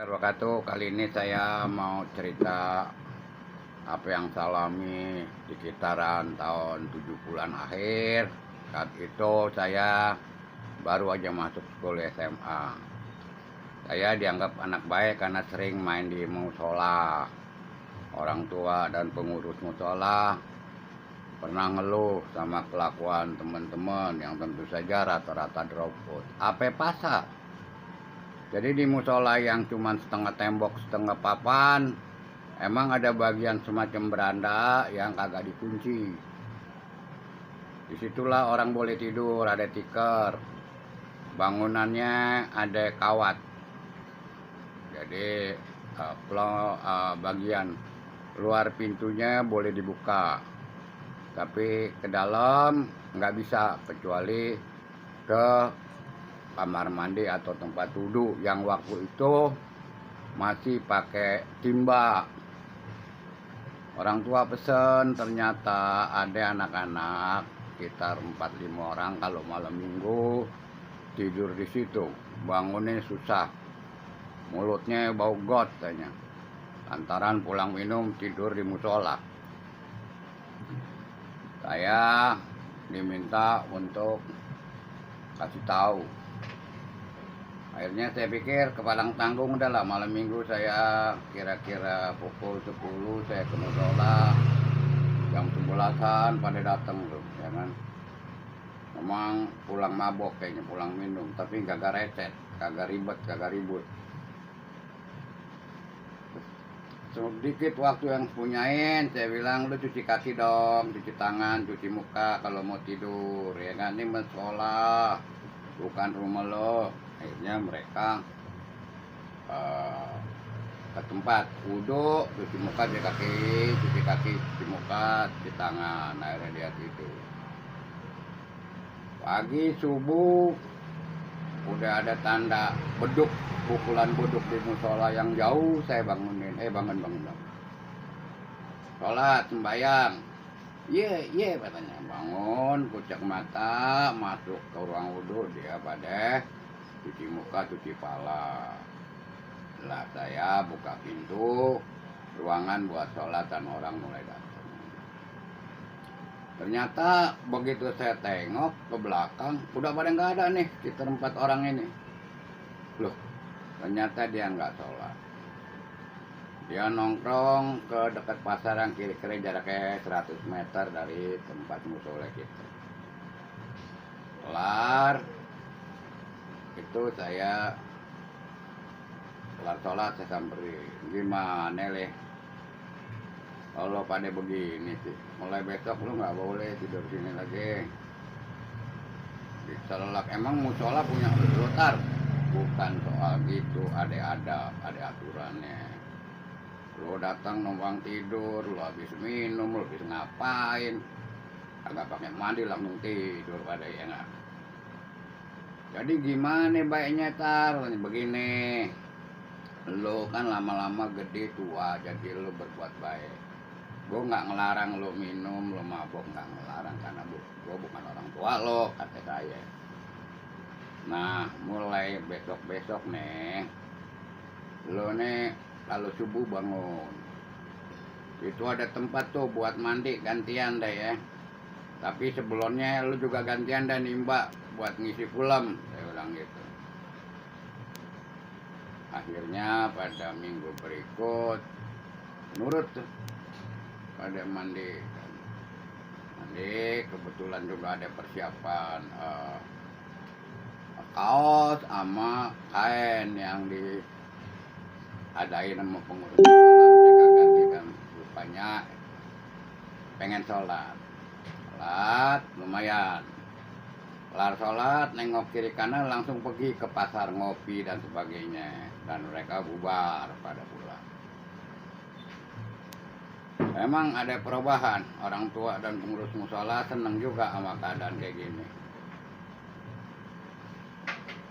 Wabarakatuh. Kali ini saya mau cerita apa yang saya alami di sekitaran tahun 70-an akhir. Saat itu saya baru aja masuk sekolah SMA. Saya dianggap anak baik karena sering main di musola. Orang tua dan pengurus musola pernah ngeluh sama kelakuan teman-teman yang tentu saja rata-rata dropouts. Apa pasar? Jadi di musola yang cuma setengah tembok, setengah papan, emang ada bagian semacam beranda yang kagak dikunci. Disitulah orang boleh tidur, ada tikar. Bangunannya ada kawat. Jadi bagian luar pintunya boleh dibuka, tapi ke dalam nggak bisa kecuali ke kamar mandi atau tempat duduk yang waktu itu masih pakai timba. Orang tua pesen, ternyata ada anak-anak sekitar 4-5 orang kalau malam minggu tidur di situ. Bangunnya susah, mulutnya bau got katanya, lantaran pulang minum tidur di musola. Saya diminta untuk kasih tahu. Akhirnya saya pikir kepalang tanggung, udahlah malam minggu saya kira-kira pukul 10 saya ke musola, jam 11-an pada datang tuh, ya kan. Memang pulang mabok kayaknya, pulang minum, tapi kagak recet, kagak ribut. Sedikit waktu yang punyain, saya bilang lu cuci kaki dong, cuci tangan, cuci muka kalau mau tidur, ya kan, ini musola bukan rumah lo. Akhirnya mereka ke tempat wudhu, cuci muka, cuci kaki, cuci muka, cuci tangan. Akhirnya dia tidur. Pagi subuh udah ada tanda beduk, pukulan beduk di musola yang jauh. Saya bangunin, bangun. Sholat, sembahyang. Iya katanya. Bangun, kucek mata, masuk ke ruang wudhu, dia pada cuci muka, cuci pala. Lah saya buka pintu ruangan buat sholat dan orang mulai datang. Ternyata begitu saya tengok ke belakang, udah pada nggak ada nih, sekitar 4 orang ini. Loh, ternyata dia nggak sholat. Dia nongkrong ke dekat pasar yang kira-kira jaraknya 100 meter dari tempat musola kita. Kelar itu saya kelar sholat, saya samperin, gimana leh kalau pada begini sih, mulai besok lu nggak boleh tidur sini lagi. Diselak, emang musola punya lotar? Bukan soal gitu, ada aturannya. Lu datang numpang tidur, lu habis minum, lu habis ngapain, agak pakai mandi langsung tidur pada ya nggak. Jadi gimana baiknya begini, lo kan lama-lama gede tua, jadi lo berbuat baik. Gue nggak ngelarang lo minum, lo mabok, nggak ngelarang, karena gue bukan orang tua lo, kata saya. Nah, mulai besok nih, lo nih kalau subuh bangun, itu ada tempat tuh buat mandi gantian deh ya. Tapi sebelumnya lo juga gantian dan nimba buat ngisi pulam, saya bilang gitu. Akhirnya pada minggu berikut nurut tuh, pada mandi, kebetulan juga ada persiapan kaos sama kain yang diadain sama pengurus sholat. Mereka gantikan, rupanya pengen sholat lumayan. Kelar sholat, nengok kiri kanan, langsung pergi ke pasar ngopi dan sebagainya. Dan mereka bubar pada pulang. Memang ada perubahan, orang tua dan pengurus musola seneng juga sama keadaan kayak gini.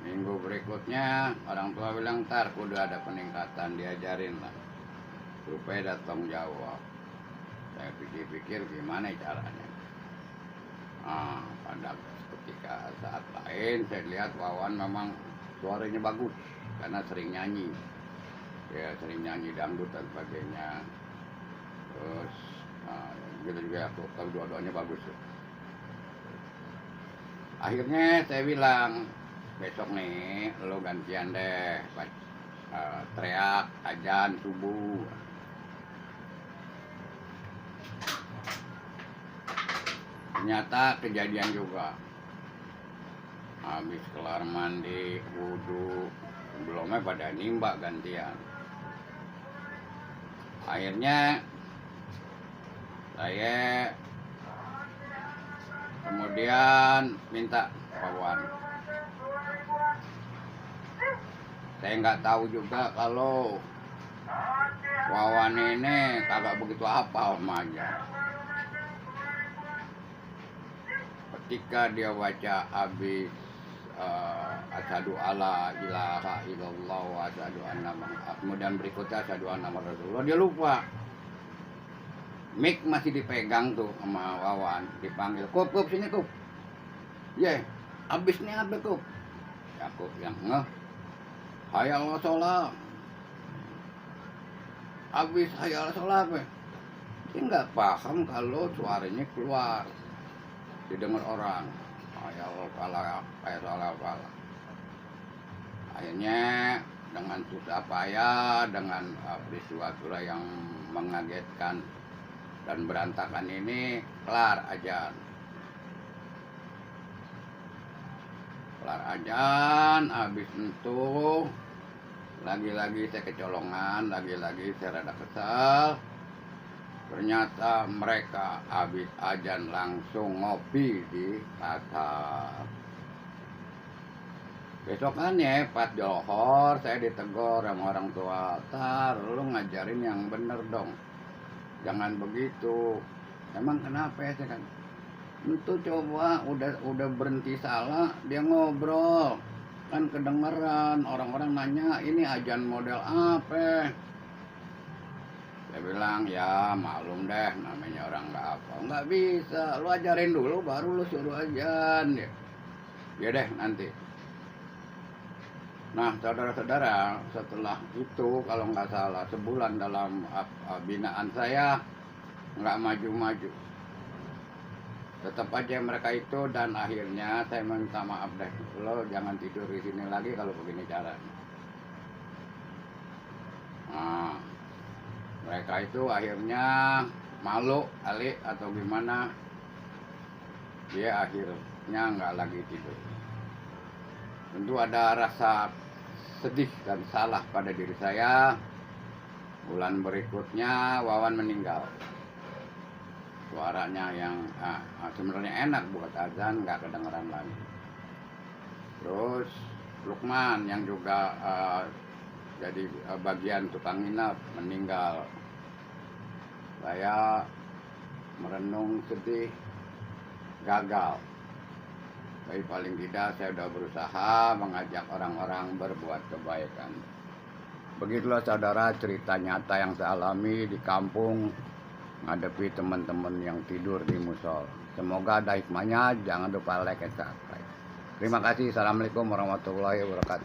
Minggu berikutnya orang tua bilang, ntar kudu ada peningkatan, diajarin lah supaya ada tanggung jawab. Saya pikir-pikir gimana caranya. Pada ketika saat lain saya lihat Wawan memang suaranya bagus karena sering nyanyi. ya sering nyanyi dangdut dan sebagainya. Terus gitu juga aku tahu dua-duanya bagus. Akhirnya saya bilang, besok nih lo gantian deh teriak azan subuh. Ternyata kejadian juga. Habis kelar mandi, wudhu, belumnya pada nimba gantian. Akhirnya saya kemudian minta Wawan. Saya nggak tahu juga kalau Wawan ini kagak begitu hafal aja. Ketika dia baca habis asyhadu alla ilaha illallah wa asyhadu anna Muhammadan, kemudian berikutnya asyhadu anna Muhammadan Rasulullah, dia lupa. Mic masih dipegang tuh sama Wawan, dipanggil, kup sini kup. Habis nih apa kup? Ya kup yang hayal sholat. Habis hayal sholat apa? Dia nggak paham kalau suaranya keluar, didengar orang. Hayal sholat. Akhirnya dengan susah payah, dengan peristiwa yang mengagetkan dan berantakan ini, kelar azan. Habis itu lagi-lagi saya kecolongan, lagi-lagi saya rada kesal. Ternyata mereka habis azan langsung ngopi di pasar. Besokannya pas johor saya ditegur sama orang tua, "Tar, lu ngajarin yang bener dong, jangan begitu." Emang kenapa ya? Saya kan itu coba udah berhenti salah, dia ngobrol kan kedengeran, orang-orang nanya ini azan model apa. Saya bilang ya maklum deh, namanya orang nggak apa, nggak bisa, lu ajarin dulu baru lu suruh azan ya deh nanti. Nah saudara-saudara, setelah itu kalau nggak salah sebulan dalam binaan saya nggak maju-maju, tetap aja mereka itu, dan akhirnya saya minta maaf deh, lo jangan tidur di sini lagi kalau begini caranya. Nah, mereka itu akhirnya malu kali atau gimana, dia akhirnya nggak lagi tidur. Tentu ada rasa sedih dan salah pada diri saya. Bulan berikutnya Wawan meninggal. Suaranya yang sebenarnya enak buat azan, nggak kedengeran lagi. Terus Lukman yang juga jadi bagian tukang nginap meninggal. Saya merenung sedih, gagal. Tapi paling tidak saya sudah berusaha mengajak orang-orang berbuat kebaikan. Begitulah saudara cerita nyata yang saya alami di kampung ngadepi teman-teman yang tidur di musol. Semoga ada hikmahnya. Jangan lupa like dan subscribe. Terima kasih. Assalamualaikum warahmatullahi wabarakatuh.